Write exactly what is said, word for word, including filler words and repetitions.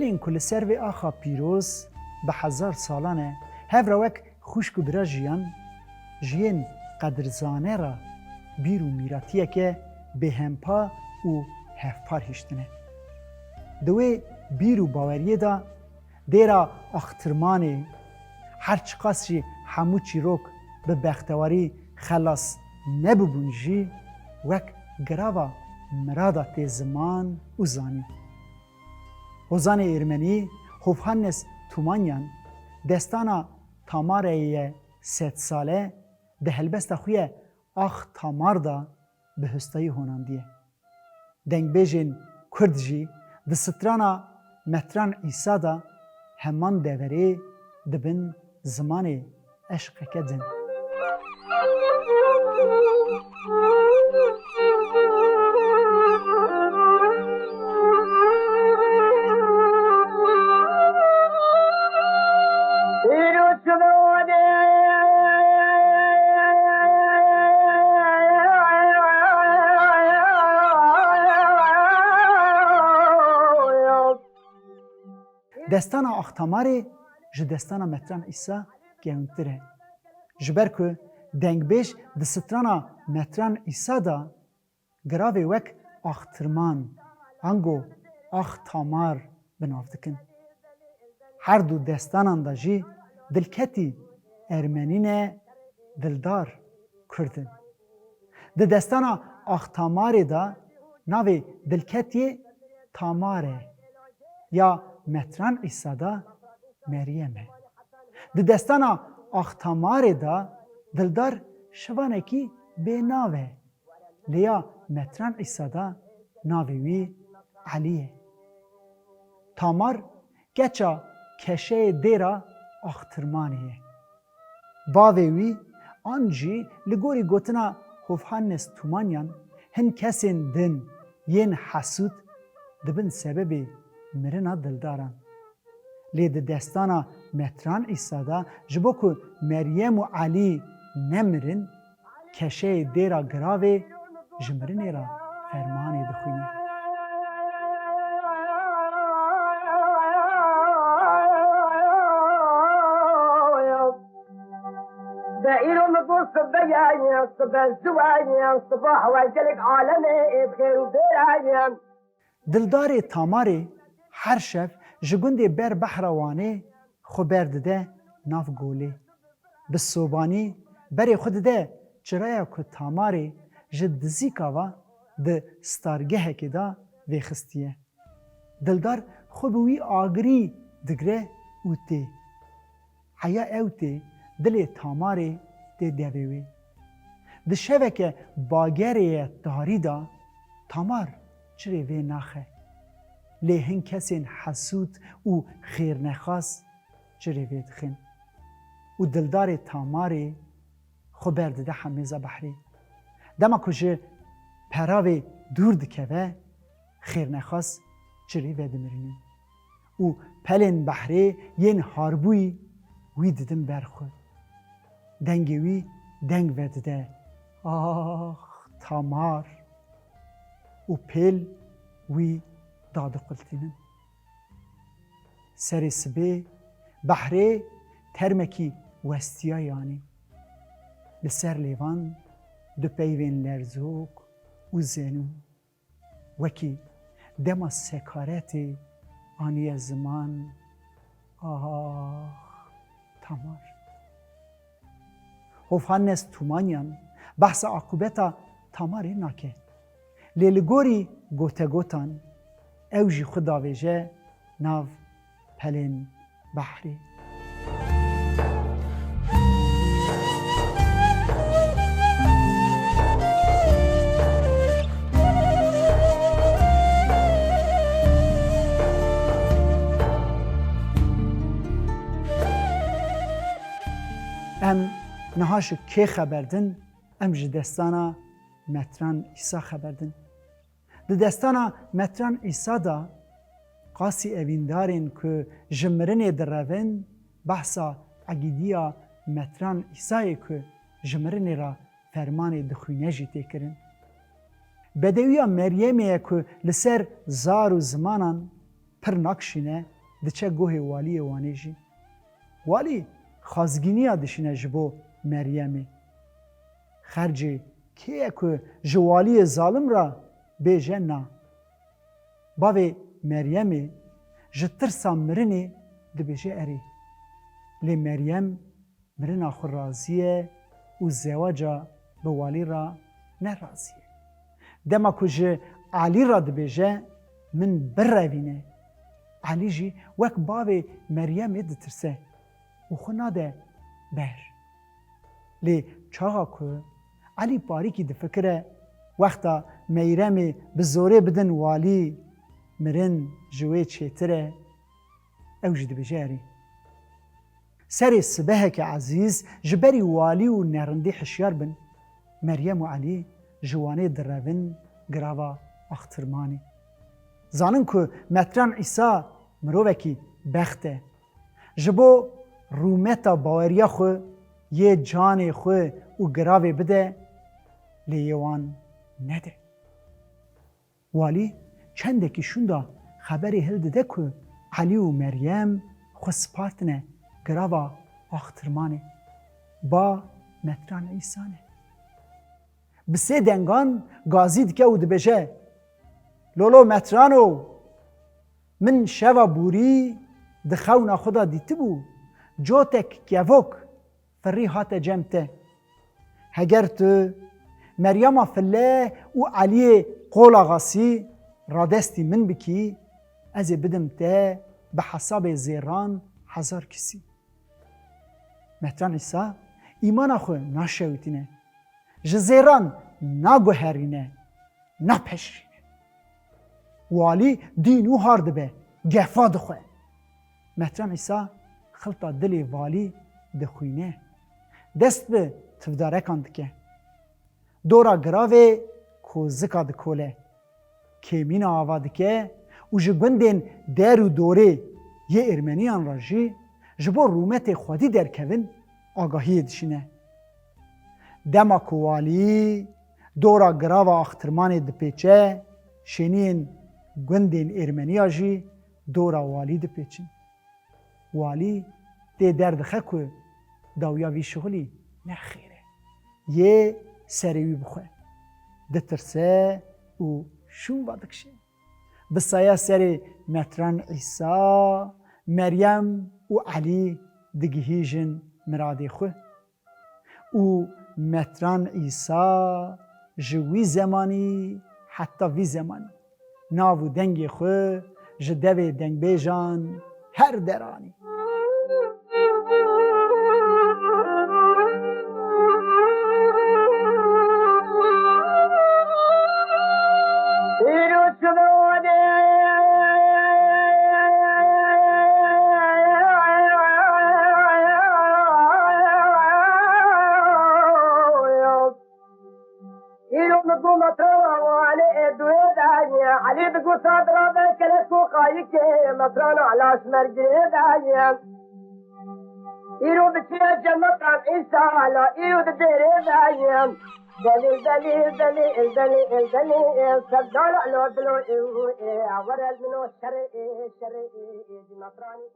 Yên ku li ser vê axa pîroz bi hezar salan e, hev re wek xwişk û bira jiyan, ji yên qedirzane re bîr û mîratiyeke bêhempa û hevpar hiştine. Di wê bîr û baweriyê de dêra Axtirmanê, her çiqas jî hemû çîrok bi bextewarî xelas nebûbûn jî, wek girava mirada tê ziman û zanîn. Hozanê Êrmenî Hovhannes Tumanyan destana Tamareyê ye sedsale di helbesta xwe ye Ax Tamar de bi hustayî honandiye. Dengbêjên Kurd jî di strana Metran Îsa de heman deverê di bin zimanê eşqeke din. Destana Axtamarê ji destana Metran Îsa gewntir e. Ji ber ku dengbêj di strana Metran Îsa de giravê wek Axtirman, ango Axtamar bi nav dikin. Her du destanan de jî dilketî Ermenî ne, dildar Kurd in. Di destana Axtamarê de navê dilketiyê Tamar e, ya Metran Îsa de Meryem e. Di destana Axtamarê de dildar şivanekî bênav e, lê ya Metran Îsa de navê wî Elî ye. Tamar keça keşeyê dêra Axtirmanê ye. Bavê wî an jî li gorî gotina Hovhannes Tumanyan hin kesên din yên hesûd dibin sebebê mirina dildaran. Lê di destana Metran Îsa de ji bo ku Meryem û Elî nemirin, keşeyê dêra giravê ji mirinê re fermanê dixwîne. De îro min got sibe ye, sibe ziwa ye, siba hewa gelek alemê ê bi xêr û bêra ye. Dildarê Tamarê her şev ji gundê ber behra Wanê xwe berdide nav golê. Bi sobanî berê xwe dide çiraya ku Tamarê ji dizîka ve di stargehekê de vêxistiye. Dildar xwe bi wî agirî digre û tê. Heya ew tê dilê Tamarê tê devê wê. Di şeveke bagerê ye tarî de Tamar çirê vê naxe. Lê hin kesên hesûd û xêrnexas çirê vê dixin. Û dildarê Tamarê xwe berdide hemêza behrê. Dema ku ji peravê dûr dikeve, xêrnexas çirê vedimirînin. Û pelên behrê yên harbûyî wî didin ber xwe. Dengê wî deng vedide, "Ax, Tamar!" Û pêl wî dadiqultînin. Serê sibê behrê termekî westiya yanî. Li ser lêvan du peyvên lerzok û zenû. Wekî dema sekaretê aniye ziman, ax, Tamar. Hovhannes Tumanyan behsa aqûbeta Tamarê nake. Lê li gorî gotegotan ew jî xwe davêje nav pelên behrê. Em niha ji kê xeber din? Em ji destana Metran Îsa xeber din. Di destana Metran Îsa de qasî evîndarên ku ji mirinê direvin, behsa egîdiya Metran Îsayê ku ji mirinê re fermanê dixwîne jî tê kirin. Bedewiya Meryemê ye ku li ser zar û zimanan pir nakşîne, Diçe guhê waliyê Wanê jî. Walî xwazgîniya dişîne ji bo Meryemê. Xercê kê ye ku ji waliyê zalim re bêje na? Bavê Meryemê ji tirsa mirinê dibêje erê. Lê Meryem mirina xwe razî ye û zewaca bi walî re ne razî ye. Dema ku ji Elî re dibêje, "Min birevîne", Elî jî wek bavê Meryemê ditirse û xwe nade ber. Lê çaxa ku Elî parîkî difikire, wexta Meyremê bi zorê bidin walî, mirin ji wê çêtir e, ew jî dibêje erê. Serê sibeheke ezîz ji berî walî û nerindî hişyar bin, Meryem û Elî ji Wanê direvin girava Axtirmanê. Zanin ku Metran Îsa mirovekî bext e. Ji bo rûmeta baweriya xwe yê canê xwe û giravê bide, lê yê wan nede. Walî çendekî şûnda xeberê hildide ku Elî û Meryem xwe spartine girava Axtirmanê. Ba Metran Îsa ne. Bi sê dengan gazî dike û dibêje, "Lolo Metrano, min şeva bûrî di xewna xwe de dîtibû, cotek kevok firî hate cem te. Heger tu Meryema file û Eliyê qolaxasî radestî min bikî, ez ê bidim te bi hesabê zêran hezar kisî." Metran Îsa îmana xwe naşewitîne. Ji zêran naguherîne, napeşirîne. Walî dî nû har dibe, gefa dixwe. Metran Îsa xilta dilê valî dixwîne. Dest bi tivdarekan dike. Dora giravê kozika dikole. Kêmîna ava dike û ji gundên der û dorê yê Ermeniyan re jî ji bo rûmetê xwedî derkevin agahiyê dişîne. Dema ku walî dora girava Axtirmanê dipêçe, şêniyên gundên Ermeniya jî dora walî dipêçin. Walî tê derdixe ku dawiya vî şixulî ne xêr e. Yê serê wî bixwe. Ditirse û şûn vedikişe. Bi saya serê Metran Îsa, Meryem û Elî digihîjin miradê xwe. Û Metran Îsa ji wî zemanî heta vî zemanî nav û dengê xwe ji devê dengbêjan her der anî. Îro min got metrana Wanê ê duê de ye. Elî digot, "Sadra be kelek û qayikê, metrana elaş mergirê de ye." Îro diçiye cemetan Îsa la, îro di dêrê de ye. Delî, delî, delî, delî, delî, sevdala lo dilo, were min o şerê, şerê, metranî.